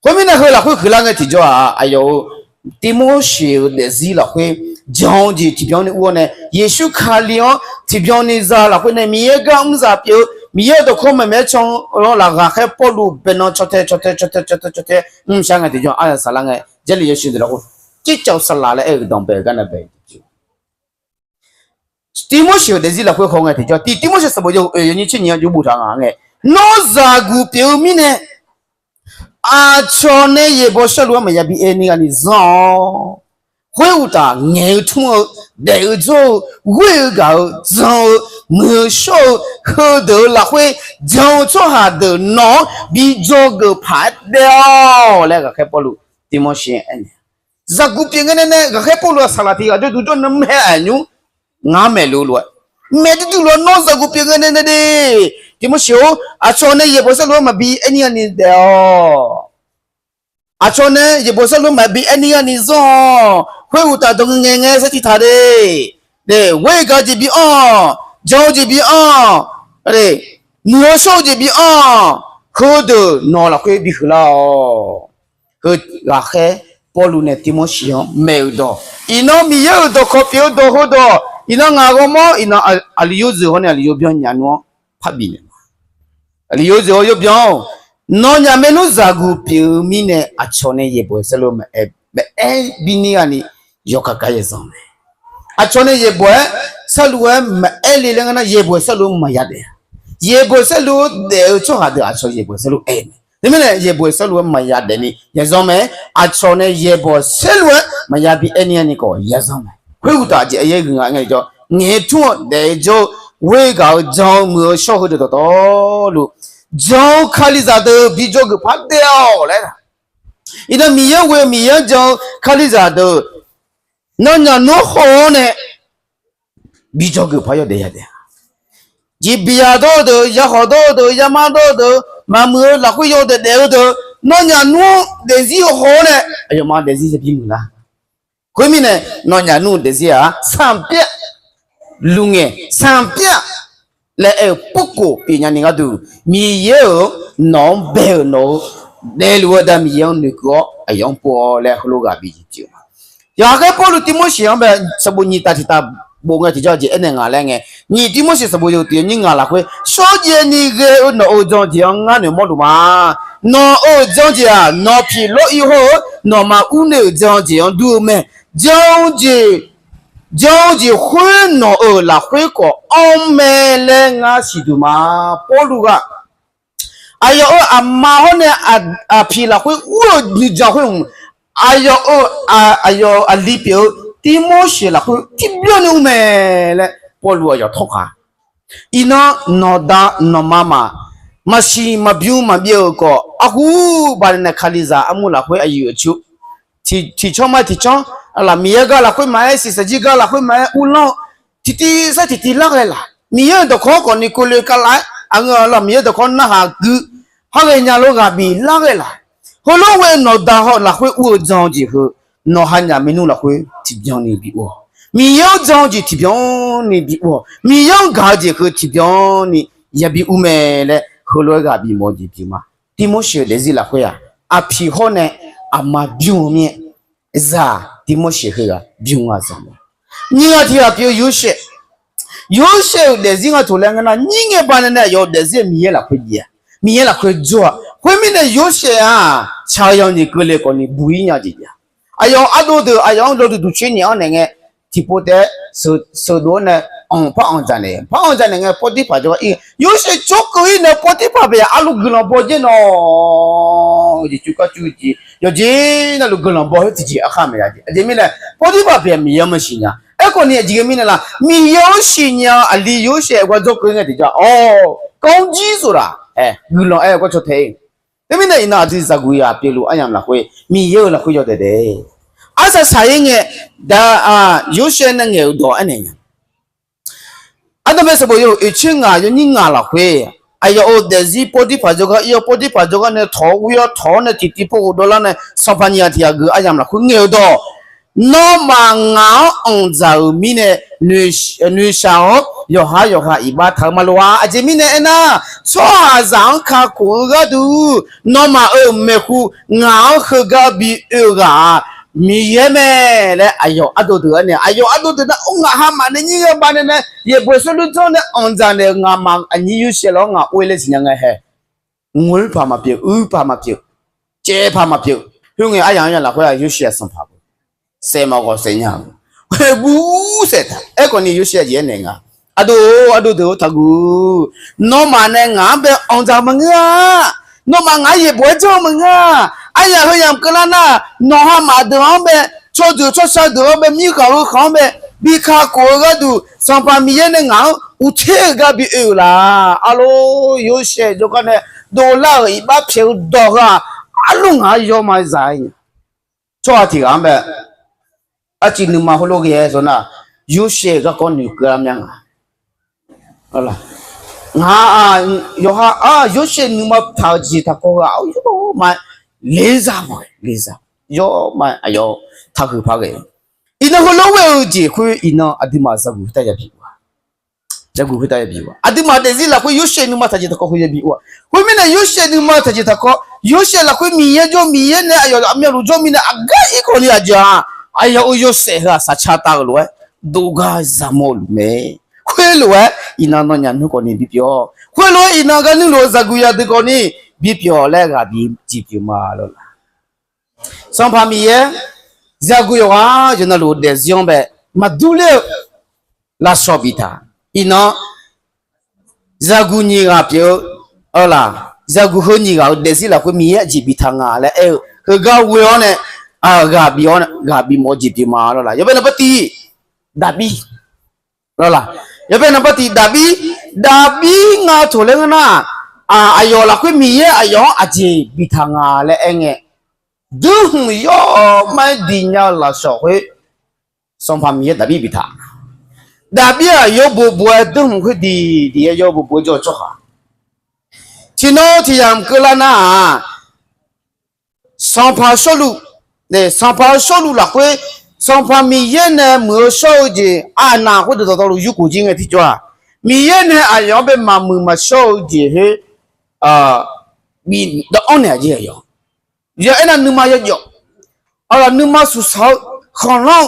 Khoermirnae heu lafkhoer huiqlar ngae tiqjawr-aq, aqyawf-euq Tirmorseq-euq daefzir lafkhoer jan-eu jeq tiqbyan ni ur-awr nae, Yeqsur Kali-anr tiqbyan ni za lafkhoer nae Miqyaer gar mr zaq pyeuf-eu, Miqyaer-euq dawqkawq maeqmaeq-aer can-eu lafkhoer ghaqkhaer Pawrluv baenan caw tae caw tae caw tae caw tae caw tae mrshar ngae tiqjawr-aq, aryaq saqlar ngae, Jarlif yawshuif deuq lafkhoer, Circav-eu saqlaq laer aer-eu danqbae-eu gar nae bae-eu jeq pyeuf. Tirmorseq-euq daefzir lafkhoer haw ngae tiqjawr, tiq Tirmorseq sanqbof yawhuiq oeq yawnyir tser nyiq-anr jawr boftaq nga ngae, Nawr zaqguq pyeuf-eu mirnae, aqcawq nae yaeqbawq saerlu-aer maqya bi aer ni ghaq ni zanr-awr, khoeruqtaf ngaeq-eu tmr-eu, daef-eu jawr-eu, ghoer-eu gaq-eu, jan-eu, muiq-eu shawr-eu, heudeuq-eu lafkhoer jan-eu tsawrhaq deuq nawq-anr bi dzawgeuf paq-aer daef-awq laer ghaqkhaer Pawrluv Tirmorseq-anr aernaeq. Zaqguq pyeuf ngae nae nae ghaqkhaer Pawrluv-aq saqlaq tiq ghaq jawrduq jawr nan mae aqnyur ngar maeqluf lof-aer, maeq duidui lof-aer nawr zaqguq pyeuf ngae nae nae de, Tirmorseq-or, aqcawq nae yaeqbawq saerlu-aer maqbi aer ni ghaq ni daef-awq. Aqcawq nae yaeqbawq saerlu-aer maqbi aer ni ghaq ni zanr-awq. Khoeruqtaf dawq ngae ngae ngae sar tiq taq de. Ghoer-eu gaq-eu jeq bi anr-awq, jan-eu jeq bi anr-awq, muiq-eu shawr-eu jeq bi anr-awq. Heudeuq nawq lafkhoer bi huiqlar-awq. Heu ghaqkhaer Pawrluv nae Tirmorseq-anr maeq-euq dawq. Iqnan Miqyaer-euq dawqkawq pyeuf-eu dawq heudawq. Iqnan ngaq ghawrmawr iqnan aqli yawzeuq hawr nae aqli yawbyan nya nmr-anr parbif naeq ma. Aqli yawzeuq hawr yawbyan-or, nawnyaf maernmr zaqguq pyeuf-eu mirnae aqcawq nae yaeqbawq saerlu-aer maqaer, maqaer bi ni ghaq ni yawkaq gar ya zanr mae. Aqcawq nae yaeqbawq-aer saerlu-aer maqaer le laer ngeur nar, yaeqbawq saerlu-aer maqya daef-a. Yaeqbawq saerlu-aer daef-eu tsawrhaq deuq aqcawq yaeqbawq saerlu-aer aer mae. Teumirnae yaeqbawq saerlu-aer maqya daef ni ya zanr mae. Aqcawq nae yaeqbawq saerlu-aer maqya bi aer ni ghaq ni khawf ya zanr mae. Khoeruqtaf aqjeq aqyaer guiq nga ngae jawr, ngaeq-eu tmr-eu daef-eu jawr-eu, ghoer-eu gaq-eu jan-eu muiq-eu shawr-eu heudeuq dawqtawvluf, jan-eu Kalizaq deuq bi dzawgeuf paq-aer daef-awq laer. Iqnan Miqyaer-anr ghoe-eu Miqyaer-anr jan-eu Kalizaq deuq nawnyaf nmr haw-awr nae bi dzawgeuf paq-aer yawdaef yadaef-a. Jeqbif yadawr-eu deuq, yakhawf dawr-eu deuq, yamar dawr-eu deuq, maqmuiq-eu lafkhoer yawdaef daef-eu deuq, nawnyaf nmr-eu daefzir-eu haw-awr nae aqyawfmaf daefzir yabi muiqlar. Khoermirnae nawnyaf nmr-eu daefzir-aq sanqpyav luf ngae, sanqpyav laer aer-eu purkof pyeufnya ni gharduq, Miqyaer-euq nawq-anr bae-euq nawq-eu daefluf-eu aqda Miqyaer-anr noeqkeuv-awr aqyawf-anr pov-awr laer heulof ghaq bi jeq pyeuf-eu ma. Yaqkhaer Pawrluv Tirmorseq-anr bae sanqbof nyiq taf tiq taf bof ngae tiqjawr jeq aernaeq ngaq laer ngae, nyiq Tirmorseq sanqbof yawhuiq tiq yawnyir ngaq lafkhoer, shawrjaev ni ghae-eu nawq-euq jan-eu jeq-anr ngar noeqmawr luf ma. Nawq-euq jan-eu jeq-aq, nawq piq lawr-ir hawr-eu nawqma urnae-euq jan-eu jeq-anr dur-eu mae. Jan-eu jeq, jan-eu jeq khoer nawq-euq lafkhoer khawf anr mae laer ngar siqduq ma. Pawrluv ghaq aqyawf-euq aqma hawr nae aqpiq lafkhoer ur-eu nuijan khoer hmq, aqyawf-euq, aqyawf-euq aqli pyeuf-eu Tirmorseq lafkhoer tiqbyan ni ur mae laer Pawrluv aqyawf tawrkaq. Iqnan nawqda nawqma maf, maqsiq maqbymr maqbyav-euq khawf, arhu baqdanae Kalizaq armur lafkhoer aqyuif aqtsu tiqcanr ma tiqcanr, aqlaf Miqyaer gar lafkhoer maqaer, shiqshaq jir gar lafkhoer maqaer uvlanr-eu, tiqtiv sar tiqtiv lar ghae laf. Miqyaer-euq dawqkawq-anr khawfni kole kavlaf-aer aqngeur-aq laf, Miqyaer dawqkawq-anr narhaq gui, ha ghae nya lof ghaq bif lar ghae laf. Heulof-aer nawqda haw lafkhoer ur-eu jan-eu jeq heu, nawq ha nyaf maernmr lafkhoer tiqbyan ni bi ur-awq. Miqyaer-anr jan-eu jeq tiqbyan ni bi ur-awq. Miqyaer-anr gaq-eu jeq heu tiqbyan ni yabi ur mae laer heulof-aer ghaq bif mawf-eu jeq pyeuf ma. Tirmorseq-euq daefzir lafkhoer-aq, aqpiq hawr nae aqma bymr-eu mir-aer, zaq Tirmorseq heughaq bymr-a zaq mae. Nyiq ghaq tiq ghaq pyeuf-eu Yorsaev, Yorsaev-euq daefzir nga toq laer ngeur nar, nyir ngae baqdanae nae aqyawf-euq daefzir Miqyaer lafkhoer jav-a, Miqyaer lafkhoer jawr-a. Khoermirnae Yorsaev-aq, tsaq-eu yawnyaf keuvle khawfni buq-ir nya jeq jav-a. Aqyawf ardov deuq aqyawf-anr lawduq duqcoer nyaef-anr naeq ngae, tiqpov taef-aer sheuqdov-awr nae anq par anqdzaq naeq, par anqdzaq naeq ngae, Pawrtirpaq jawrgar ir-eu, Yorsaev tsawrkeuv ir nae Pawrtirpaq bae-aq arluf guiqlanq baw jaer nawq. Jeqcuv kar cuv jeq yawqjeq navluf guiqlanq baw khoer tiqjeq arkhar maqya jeq. Aqjeq mirnae Pawrtirpaq bae-aq Miqyaer-anr maqsiq nya. Aerkhawf ni aqjeq mirnae laf Miqyaer-anr siqnya-eu aqli Yorsaev gar dzawrkeuv ngae tiqjawr-aq, awr, kawrjir soflaf-aer guiqlanq aer-eu gar caw tae-ir. Teumirnae iqnan aqdui zaqguq yaq pyeufluf aryamq lafkhoer Miqyaer-euq lafkhoer yawdaef daef. Arsaq saq-ir ngae, da, Yorsaev nae ngaeq-euq dawq aernaeq nya. Ardanqbae sanqbof yawhuiq oeqtser ngaq yawnyir ngaq lafkhoer, aqyawf-euq daefzir Pawrtirpaq jawrgar ir-awr, Pawrtirpaq jawrgar nae tawq-awr ghoe-awr tawq-awr nae tiqtiv pov ghofdov lar nae sanqpaq nyiq ghaq tiq ghaq geuf aryamq lafkhoer ngaeq-eu dawq, nawmaf ngaq-anr anqdzaq-euq mirnae noeqshaq-awr yawqhar yawqha iqbax taq-eu ma lof-a. Aqjeq mirnae aernar, tsawrhaqzaq-anr kakhof-eu gharduq nawmaf-euq maeqhu ngaq-anr heugar bi oe-eu ghaq-aq, Miqyaer mae laer aqyawf ardov deuq-anr nae, aqyawf ardov deuq nar or ngaq hamaf nae nyir ghae bavnae nae yaeqbawq sawrlur janr nae anqdzaq naeq-euq ngaqmaf aqnyir Yorsaev lawr ngaq or-ir laer siqnya ngae hae. Ngoer paq maqpyeuf, uir paq maqpyeuf, caev paq maqpyeuf. Khoerngae aryamq-anr ya lafkhoer-aq Yorsaev-aq sanqpaq saef maqghawq saef nya-eu, khoer gur saef taq. Aerkhawf ni Yorsaev aqjeq aernaeq nga, ardov-or ardov deuq-or taqguv. Nawmaf nae ngaq-anr bae anqdzaq-eu maqngeur-a. Nawmaf ngaq-anr yaeqbawq-aer janr-eu maqngeur-a. Aryamq heu yamq keuvlar nar, nawq hamaf deuq-anr bae, tsawrjeuq tsawrshar deuq-anr bae, mirkhanq heukhaq-anr bae bi kakhof-eu gharduq Sanqpaq Miqyaer nae ngaq-anr uqter-euq gar bi oe-euq laf. Arlor Yorsaev jawrgar nae dovlar-euq iqbax pyaeq-eu dawq heu-aq, arlor ngaq-anr yawma zaq-aer nya. Tsawrhaq tiq ghaq-anr bae arcuiv nuima heulof ghae-aer zaw nar, Yorsaev-euq garkawv noeqkeuv lar mya nga. Ngaq-aq, yawqha-aq, Yorsaev nuima taq-euq jeq taqkawv heu-aq, yawma ler zaq ma, ler zaq, yawma aqyawf taqhuiq par ghae. Iqnan heulof ghae-eu jeq khoer iqnan aqduimaf zaqguq khoertav yabi-a. Zaqguq khoertav yabi-a. Aqduimaf daefzir lafkhoer Yorsaev nuima taq jeq taqkawv heu yabi-a. Khoermirnae Yorsaev nuima taq jeq taqkawv, Yorsaev lafkhoer Miqyaer jawr, Miqyaer nae aqyawf myavluf jawr mirnae aqgar irkawv ni aqjeq-aq, aqyawf-euq yawshaef heu-aq saqca tav-euq lof-aer dovgar zaqmawr-eu luf mae. Khoerlof-aer iqnan nawnyaf nmr khawf ni bipyeuf-awq. Khoerlof-aer iqnan gar nuirluf-eu zaqguq yadui khawf ni bipyeuf-awq laer ghaq bi jeq pyeuf ma lawr laq. Sanqpaq Miqyaer zaqguq yawqghaq yawqnavluf daefzir-anr bae maqdur ler-eu lafsawq biftaq. Iqnan zaqguq nyiq ghaq pyeuf-eu, laq, zaqguq heu nyiq ghaq-euq daefzir lafkhoer Miqyaer aqjeq biftaq nga laer aer-eu heugar ghoe-awr nae, ghaq bif-awr nae ghaq bimawf-eu jeq pyeuf ma lawr laq. Yawbae naqbar tiq, Daqbir lawr laq. Yawbae naqbar tiq Daqbir, Daqbir nga taq laer ngeur nar, aqyawf lafkhoer Miqyaer aqyawf-anr aqjeq biftaq nga laer aer ngae, durhmq yawr ma-aer diq nya-eu lafsawq khoer Sanqpaq Miqyaer Daqbir biftaq. Daqbir-aq yawbof bof-aer durhmq khoer diq diq-aer yawbof bof-aer jawr-eu tsawrhaq. Tiqnan tiq yamq keuvlar nar-aq, Sanqpaq Sawrluv, Sanqpaq-eu Sawrluv lafkhoer Sanqpaq Miqyaer nae muiq-eu shawr-eu jeq aqnaq khoerdeuq dawqtawvluf yurkhof jir ngae tiqjawr-aq, Miqyaer nae aqyawf-anr bae maqmuiq maqshawr-eu jeq khoer bif dawv-anr naeq-aq jeq aqyawf. Yawf aernar nuima yajawf, nuima suqsaq-eu khanqlanr-eu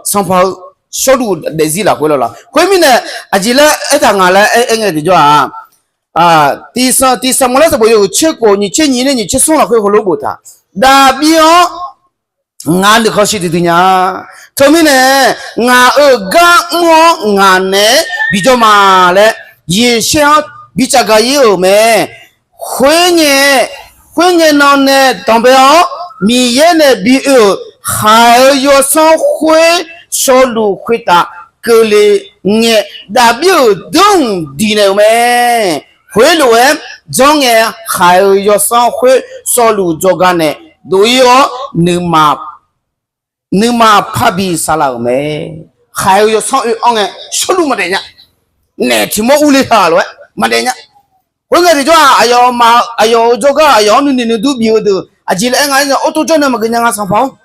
Sanqpaq-eu Sawrluv daefzir lafkhoer lawr laq. Khoermirnae aqjeq laer aertaq nga laer aer ngae tiqjawr-aq, tiq Saqmawlaer sanqbof yawhuiq tser khof nyiq tser nyiq nae nyiq tser smr lafkhoer heulof boftaq, Daqbir-anr ngaq nuikhanr shir duidui nya. Teumirnae ngaq-euq gar mr-awr ngaq naeq-aer bijawr ma laer Yeqshaer-anr bicaf gaq ir-euq mae. Khoerngae, khoerngae nan nae danqbae-awr Miqyaer nae bi oe-euq khaq-eu yawsanr khoer Sawrluv khoertav keuvle ngae, Daqbir-euq durhmq diq naeq-euq mae. Khoerlof-aer janr ngae, khaq-eu yawsanr khoer Sawrluv jawrgar nae dov ir-awr, nuima parbi saqlaq-euq mae. Khaq-eu yawsanr oe-anr ngae, Sawrluv maqdaef nya. Naef tiq mawr urle taq lof-aer maqdaef nya. Khoerngae tiqjawr-aq, aqyawf-euq jawrgar aqyawf-anr nuinoeq nuidur bif-eu deuq aqjeq laer aer nga aer nya, or tov jawr nae maqgeuf nya nga Sanqpaq-or.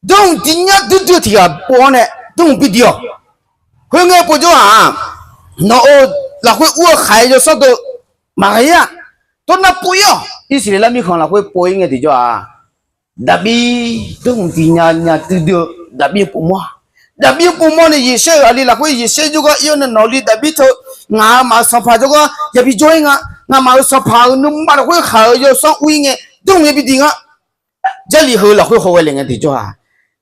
Durhmq diq nya duidui-eu tiq ghaq pov-awr nae durhmq bidiq-awq. Khoerngae povjawr-aq, nawq-euq lafkhoer ur-eu khaq-eu yawsanr deuq maqghae-a. Tawrnar pov ir-awq. Irsaqleqlav mirkhanq lafkhoer pov ir ngae tiqjawr-aq, Daqbir durhmq diq nya nya duidui-eu Daqbir-eu povmawr-a. Daqbir-eu povmawr nae Yeqshaer-euq aqli lafkhoer Yeqshaer jawrgar ir-awr nae nawq-eu li Daqbir teu, ngaq-euq maf-euq sanqpaq jawrgar yabi jawr ir nga. Ngamaf-euq sanqpaq-euq nuima lafkhoer khaq-eu yawsanr ur ir ngae durhmq yabi diq nga. Jarlif heu lafkhoer khawghae le ngae tiqjawr-aq,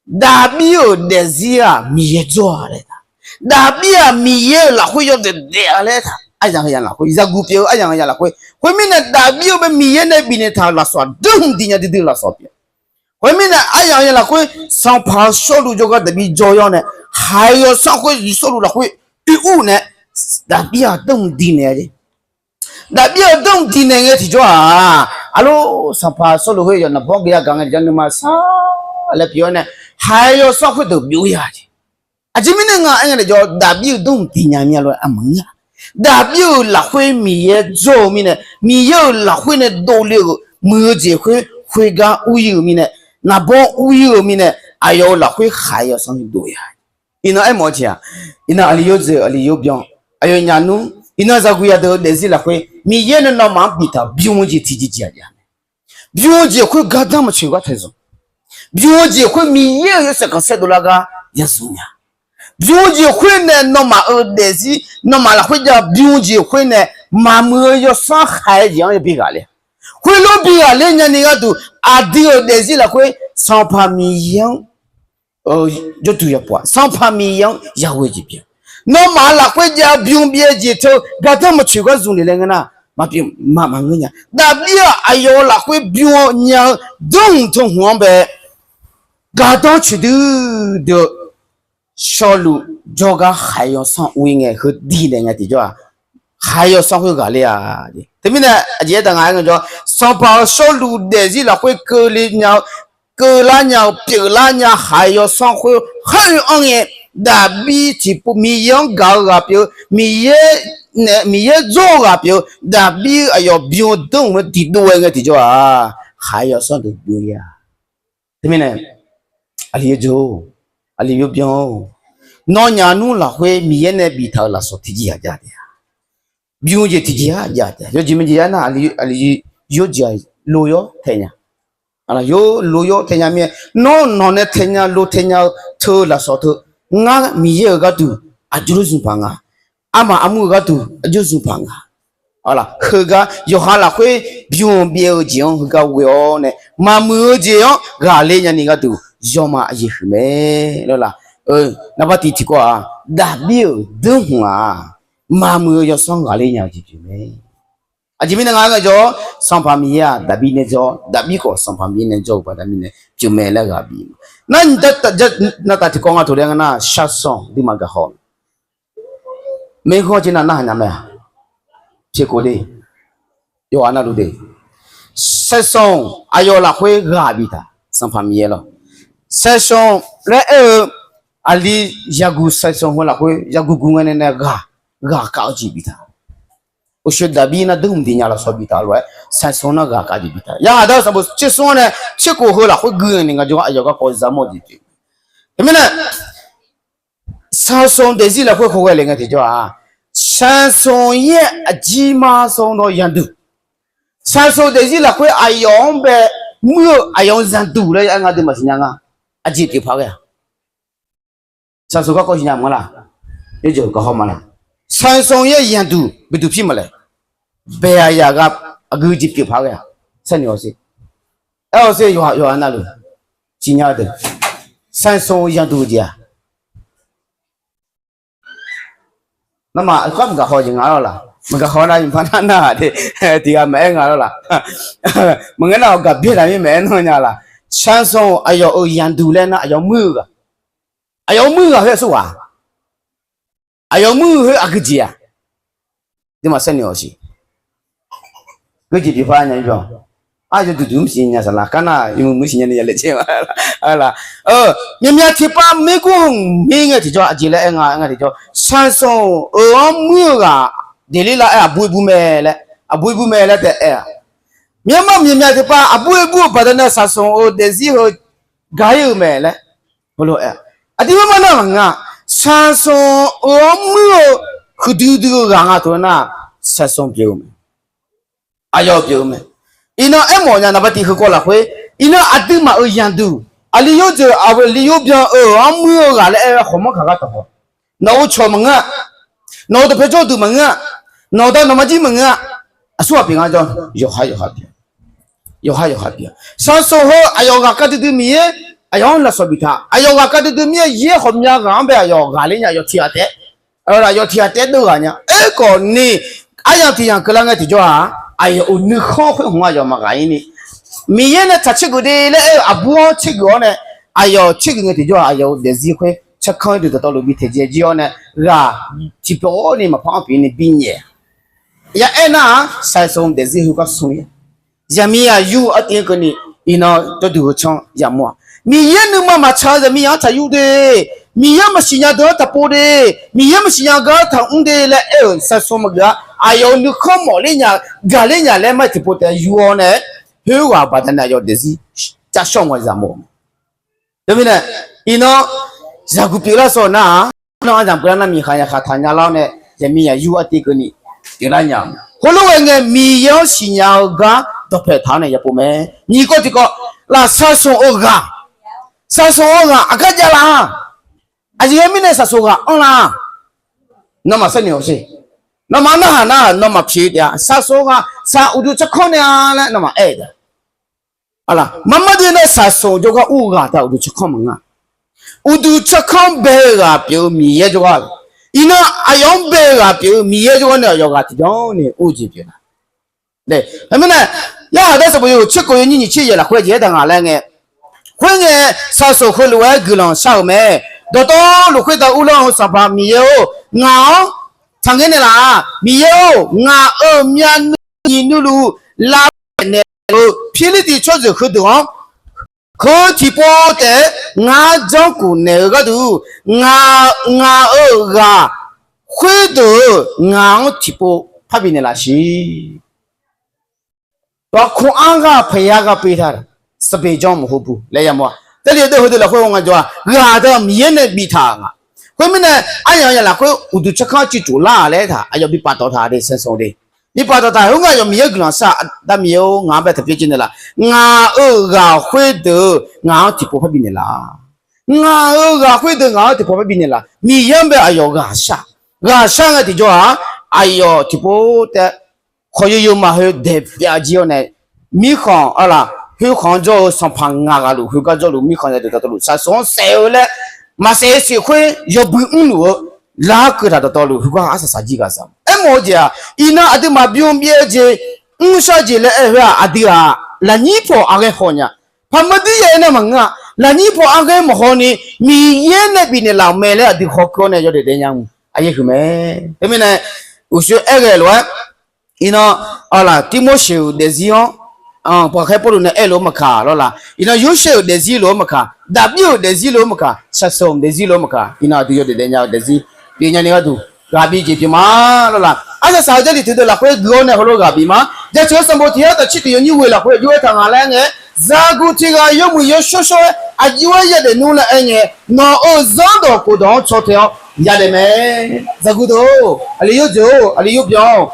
Daqbir-euq daefzir-aq Miqyaer jawr-a laer taq, Daqbir-aq Miqyaer-euq lafkhoer yawdaef daef-a laer taq, aryamq heu yamq lafkhoer zaguq pyeuf-eu aryamq heu yamq lafkhoer. Khoermirnae Daqbir-euq bae Miqyaer nae bifnaeq taq-euq lafsawq aqdui hmq diq nya duidui lafsawq pyeuf. Khoermirnae aryamq heu yamq lafkhoer Sanqpaq Sawrluv jawrgar Daqbir jawr-awr nae khaq-eu yawsanr khoer Sawrluv lafkhoer oe ur nae Daqbir-aq dawrhmq diqnaeq-a jeq. Daqbir-aq dawrhmq diqnaeq ngae tiqjawr-aq, arlor Sanqpaq Sawrluv khoer yawqnaq bawr gaqya gaq ngae tiqjawr nuima sar laer pyeuf-awr nae khaq-eu yawsanr khoerdeuq byov ya jeq. Aqjeq mirnae nga aer ngae tiqjawr Daqbir-euq dawrhmq diqnya mir-a lof-aer armaqngeur-a. Daqbir-euq lafkhoer Miqyaer jawr-eu mirnae, Miqyaer-euq lafkhoer nae dovle-euq muiq-eu jeq khoer khoergar ur-ir-euq mirnae, naqbawr ur-ir-euq mirnae, aqyawf-euq lafkhoer khaq-eu yawsanr dov ya. Iqnan aermawf-eu jeq-aq, iqnan aqli yawr dzeuq aqli yawr byan, aqyawfnyaf nmr iqnan zaguq yadeuq-eu daefzir lafkhoer Miqyaer nae nawmaf-anr biftaq-euq bym-eu jeq tiqjeq jeq-aq jav mae. Bym-eu jeq khoer gardanr maqtsoeq gar tae zmq. Bym-eu jeq khoer Miqyaer-euq yawshaef khanqsaer dovlar gar ya zmq nya. Bym-eu jeq khoer nae nawmaf-euq daefzir nawmaf lafkhoer jav bym-eu jeq khoer nae maqmuiq-eu yawsanr khaq-eu jeq-anr yabi ghaqler. Khoerlof bi ghaqler nyani gharduq aqdui-euq daefzir lafkhoer Sanqpaq Miqyaer-anr jawrduq ya pov-a, Sanqpaq Miqyaer-anr yaghoe jeq pyeuf. Nawmaf lafkhoer jav bym byaev jeq teu gardanr maqtsoeq gar zmq le laer ngeur nar, maqpyeuf maqngeur nya. Daqbir-aq aqyawf-euq lafkhoer bym-eu nya-eu dawrhmq teu hmq-anr bae gardanr coeqdui dui-eu Sawrluv jawrgar khaq-eu yawsanr ur-ir ngae heu diqnaeq ngae tiqjawr-aq, khaq-eu yawsanr khoer ghaqler-a. Teumirnae aqjeq aertaq nga aer ngae jawr, Sanqpaq-euq Sawrluv daefzir lafkhoer keuvle nya-eu keuvlar nya-eu pyeuflar nya khaq-eu yawsanr khoer hawr-eu anr ngae, Daqbir tiqpov Miqyaer-anr gaq-eu ghaq pyeuf-eu, Miqyaer nae Miqyaer jawr-eu ghaq pyeuf-eu, Daqbir aqyawf bym-eu dawrhmq-anr diqdov-aer ngae tiqjawr-aq, khaq-eu yawsanr deuq byov-ir-a. Teumirnae aqli yawr dzeuq-or, aqli yawr byan-or, nawnyaf nmr lafkhoer Miqyaer nae biftaq-euq lafsawq tiqjeq-aq jav taef-a. Bym-eu jeq tiqjeq-aq jav taef-a. Yawjeq maeqjeq ya nar aqli yawr jeq-aq lo yawr taeq nya. Lo yawr taeq nya mir-aer nawr nawq nae taeq nya lo taeq nya-eu teu lafsawq teu, ngar Miqyaer-euq gharduq aqjox zmq paq nga. Armaf armur-eu gharduq aqjox zmq paq nga. Heugar yawqha lafkhoer bym-eu byaev-eu jeq-anr heugar ghoe-awr nae maqmuiq-eu jeq-anr ghaqler nyani gharduq yawma aqyuif huiq mae lawr la. Naqbar tiq tiqkawv-aq, Daqbir-euq dawrhmq-aq, maqmuiq-eu yawsanr ghaqler nya-eu jeq pyeuf mae. Aqjeq mirnae nga aer ngae jawr, Sanqpaq Miqyaer-aq Daqbir nae jawr, Daqbir khawf Sanqpaq Miqyaer nae jawr-eu baqda mirnae pyeuf mae laer ghaq bif. Nar, navtaf tiqkawv nga toq laer nga nar, Sharsanq duima gaqhaw. Maeqhu-anr jeq nav narhaq nya mae-a. Pyeuf khof de. Yawqha navluf de. Sharsanq aqyawf lafkhoer ghaq biftaq, Sanqpaq Miqyaer lawr. Sharsanq laer aer-eu aqli yaguq Sharsanq heu lafkhoer yaguq guq ngae nae nae ghaq, ghaq kaf-eu jeq biftaq. Uqshoe Daqbir nar dawrhmq diqnya lafsawq biftaq lof-aer, Sharsanq nar ghaq kaf jeq biftaq. Yarhaq dar sanqbof tser smr-anr nae tser khof heu lafkhoer gui ngae ni nga jawr aqyawf garkawv zamawr jeq pyeuf. Teumirnae Sharsanq daefzir lafkhoer khawghae le ngae tiqjawr-aq, Sharsanq yaer aqjir mar sanr nawr yanduq. Sharsanq daefzir lafkhoer aqyawf-anr bae muir-eu aqyawf-anr zanduq laer aer nga dui maqsiq nya nga. Aqjeq pyeuf paq ghae-a. Sharsanq garkawv siqnya maqngeur la? Yawjeuq gaqhaw ma la? Sharsanq yaer yanduq biduq pir maqlae. Bae aqyaf gha aqgeu jeq pyeuf paq ghae-a. Sharnoeq hawsher. Aer hawsher yawqha navluf siqnya deuq. Sharsanq yanduq jeq-aq Nawmaf kar maqgaq haw jeq nga lawr laq? Maqgaq haw nar, iqpar nar nar-aq de, tiq ghaq maqaer nga lawr laq? Maqngeur nar, awqgaq byaer taq mir maqaer nawr nya laq? Sharsanq-eu aqyawf-euq yanduq laer nar, aqyawf muir-eu ghaq, aqyawf muir-eu ghaq khoer aqsurghaq, aqyawf muir-eu khoer aqgeu jeq-aq, de maqsaer noeq-awq siq. Geujeq pyeufpar nya-ir byan. Ar, yawduq duq mr siqnya saqlaq kar nar, yawmuiq muiq siqnya ni ya laejae-a. Myav myav tiqpav maergur hmq mir ngae tiqjawr aqjeq laer aer nga, aer nga tiqjawr, Sharsanq-euq-anr muir-eu ghaq Deqlerlav aer, aqbur-ir bur mae laer, aqbur-ir bur mae laer taef aer-a. Myav mar myav myav tiqpav aqbur-ir bur-eu baqdanae Sharsanq-euq daefzir heu gaq-ir-euq mae laer heulof-aer, aqdirmar mar nar maqngeur-a. Sharsanq-euq-anr muir-eu huiqdui dui-eu ghaq nga taq-eu nar, Sharsanq pyeuf-eu mae. Aqyawf pyeuf-eu mae. Iqnan aermawf nya naqba tiq heukawv lafkhoer, iqnan aqduimaf-euq yanduq, aqli yawr jeuq, aqli yawr byan-euq-anr muir-eu ghaq laer aer-eu khawf manr kaq gar taqhaw. Nawq-euq cawq maqngeur-a. Nawq-euq dawqpae jawrduq maqngeur-a. Nawq-euq da nawqma jir maqngeur-a. Aqsurghaq pyeuf nga jawr, yawqha yawqha pyeuf. Yawqha yawqha bi-a. Sanqsanq heu aqyawf ghaq kar duidui Miqyaer aqyawf-anr lafsawq biftaq. Aqyawf ghaq kar duidui Miqyaer yaer ghawqmya ghaq-anr bae aqyawf ghaqler nya, aqyawf tiq ghaq taef-aer, aqyawf tiq ghaq taef-aer deuv ghaq nya. Aerkhawf ni, aryamq tiq yamq keuvlar ngae tiqjawr-aq, aqyawf-euq nuikhanr khoer hmq aqyawf maqghaq-ir ni, Miqyaer nae tsaq tsergeuf de laer aer-eu aqbur-anr tsergeuf-awr nae, aqyawf tsergeuf ngae tiqjawr-aq, aqyawf-euq daefzir khoer tsawrkanr-ir deuq dawqtawvluf bi taeqjae jir-awr nae, ghaq tiqpawf-awr ni maqpar-anr pyeuf-ir ni bi nyaef. Ya aernar-aq, sanqsanq daefzir heu gar smr-ir-a. Zaqmiqzaq yur artiv-anr keuvni, iqnan jawrduq heu tsanr yamawr-aq, Miqyaer nuima maqtsaq-eu zaqmiqzaq-anr taqyur de, Miqyaer maqsiqnya deuq-anr taqpov de, Miqyaer maqsiqnya gar taqmr de laer aer-euq sanqsanq maqgeuf-a. Aqyawf-euq nuikhanr mawfler nya, gaqler nya laer mar-iq tiqpov taef yur-awr nae, khoerghaq baqdanae aqyawf daefzir car shawr nga zaqmawr-eu. Teumirnae, iqnan zaqguq pyeuflar sawq nar-aq, nar-aq zaqguq lar nar miqkhaq yaqkhaq taqnya lar-awr nae, zaqmiqzaq yur artiv keuvni pyeuflar nya. Heulof-aer ngae Miqyaer-anr siqnya-eu gar dawqpae taq-awr nae yapov mae. Nyiq kawv tiqkawv, laf sanqsanq-eu ghaq, sanqsanq-eu ghaq aqgar javlar-a. Aqjeq mirnae sanqsanq ghaq anrlar-a. Nawmaf sharnoeq-awq siq. Nawmaf narhaq nar-aq nawmaf pyeuf taef-a. Sanqsanq ghaq saq uqduq tsawrkanr nae-a laer nawmaf aer-eu taef-a. Aqlaf marmar dui nae sanqsanq jawrgar ur ghaq taef-a uqduq tsawrkanr maqnga. Uqduq tsawrkanr-anr bae-eu ghaq pyeuf-eu Miqyaer jawrgar-a. Iqnan aqyawf-anr bae-eu ghaq pyeuf-eu Miqyaer jawrgar nae aqyawf ghaq tiqbyan ni ur-eu jeq pyeuf-a. Heumirnae, yarhaq dar sanqbof yawhuiq tser kof yawnyir nyiq tser yaeq lafkhoer jeq aertaq nga laer ngae, khoerngae sanqsanq heulof-aer guiqlanq shar-euq mae. Dawqtawvluf khoertav urlar-eu Sanqpaq Miqyaer-or, ngaq-anr taqngaer naeqlaf-a. Miqyaer-or, ngaq-euq myavnuiv nyiq nuiluf lavbaenaeq-eu Pirlirtiv tsawrjeuq heudeuq-anr, heu tiqpov taef-aer ngar janrkhof naeq-eu gharduq, ngaq, ngaq-euq ghaq khoerdeuq-euq ngaq-anr tiqpov parbi naeqlaf siq. Dawq kawqanr ghaq paqya gha pyeuf taq, sanqbeq janr mq hawbu laer yamawr-a. Jarlif deuv heudeuq lafkhoer nga jawr-a, ghaq deuq Miqyaer nae biftaq nga. Khoermirnae, aryamq yaq lafkhoer uqduq tsawrkanr cuiv tsoflar-a laer taq aqyawf bi paftawf taq de sanqsanq de. Bi paftawf taq khoerngae aqyawf Miqyaer guiqlanq shar-a, Aqda Miqyaer-or, ngaq-anr bae taqpyeuf jeq naeqlaf, ngaq-euq ghaq khoerdeuq-euq ngaq-anr tiqpov parbi naeqlaf. Ngaq-euq ghaq khoerdeuq ngaq-anr tiqpov parbi naeqlaf. Miqyaer-anr bae aqyawf ghaq shar, ghaq shar ngae tiqjawr-aq, aqyawf tiqpov taef-aer khawqyoyoma heu daeq pyav jir-awr nae, mirkhanq arlaf khoerkhanq-anr jawr-eu sanqpaq ngaq ghaq luf khoergar jawrluf mirkhanq yadeuq dawqtawvluf sanqsanq-anr saef-eu laer maqsaef siq khoer yawbui mrluf-eu larkeuv taq dawqtawvluf khoergar arsaq saq jir ghaq saq. Aermawf-eu jeq-aq, iqnan aqduimaf bym byaev-eu jeq, mrshar jeq laer aer-eu khoer-aq, aqdui-aq lafnyir paw arghaer haw nya. Paqmar dir yaer aernar maqngeur-a. Lafnyir paw arghaer maqhaw ni, Miqyaer nae bifnaeq laf-euq mae laer aqdui hawkeuv-awr nae yawdaef daef nya-eu aqyuif huiq mae. Teumirnae, uqshoe aer ghae lof-aer, iqnan, arlaf Tirmorseq-euq daefzir-anr, paqkhaer Pawrluv nae aerluf-eu maqkaq lawrlaf, iqnan Yorsaev-euq daefzir lof-aer maqkaq, Daqbir-euq daefzir lof-aer maqkaq, Saqsaq-euq daefzir lof-aer maqkaq, iqnan aqdui yawdaef daef nya-eu daefzir pyeuf nyani gharduq ghaq bi jeq pyeuf ma lawrlaf. Arsaq saq-eu Jarlif teudeuq lafkhoer guiq-awr nae heulof ghaq bif ma. Jaceuq-eu sanqbof tiq yar taf tser tiq yawnyir ghoe lafkhoer aqjox-aer taq nga laer aer ngae, zaqguq tiq ghaq yawmuiq yawshawr shawr-aer aqjox-aer yadaef nmr laer aer ngae, nawq-euq zanrdawq khofdawq-anr caw tae-awr yadaef mae. Zaqguq deuq-or, aqli yawjeuq-or, aqli yawbyan-or,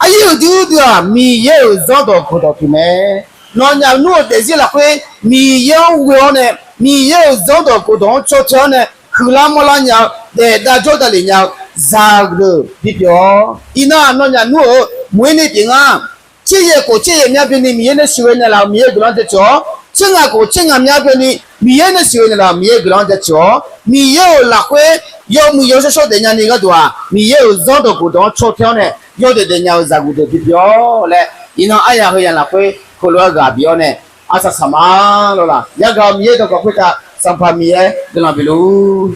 aqyuif uiqdui uiqdui-aq Miqyaer-euq zanrdawq khofdawq pyeuf mae. Nawnyaf nmr-euq daefzir lafkhoer Miqyaer-anr ghoe-awr nae, Miqyaer-euq zanrdawq khofdawq-anr caw tae-awr nae huiqlar manrlar nya-eu, daef dav jawr dav lef nya-eu zaqguq deuq bipyeuf-awr, iqnan nawnyaf nmr-euq moerni pyeuf nga. Tser yaeq khof tser yaeq myar byanni Miqyaer nae sheuqghae naeqlaf-euq Miqyaer-euq guiqlanq-anr jaceuq-awr, tser ngaq khof tser ngaq myar byanni Miqyaer nae sheuqghae naeqlaf-euq Miqyaer-euq guiqlanq-anr jaceuq-awr, Miqyaer-euq lafkhoer yawmuiq yawshawr shawr daef nyani gharduq-aq, Miqyaer-euq zanrdawq khofdawq-anr caw tae-awr nae yawdaef daef nya-eu zaqguq deuq bipyeuf-awr laer, iqnan aryaq heu yaq lafkhoer heulof-aer ghaq bif-awr nae arsaq saq ma lawrlaf. Yagaq-eu Miqyaer dawqkawq khoertav Sanqpaq Miqyaer guiqlanq bif luf-ur.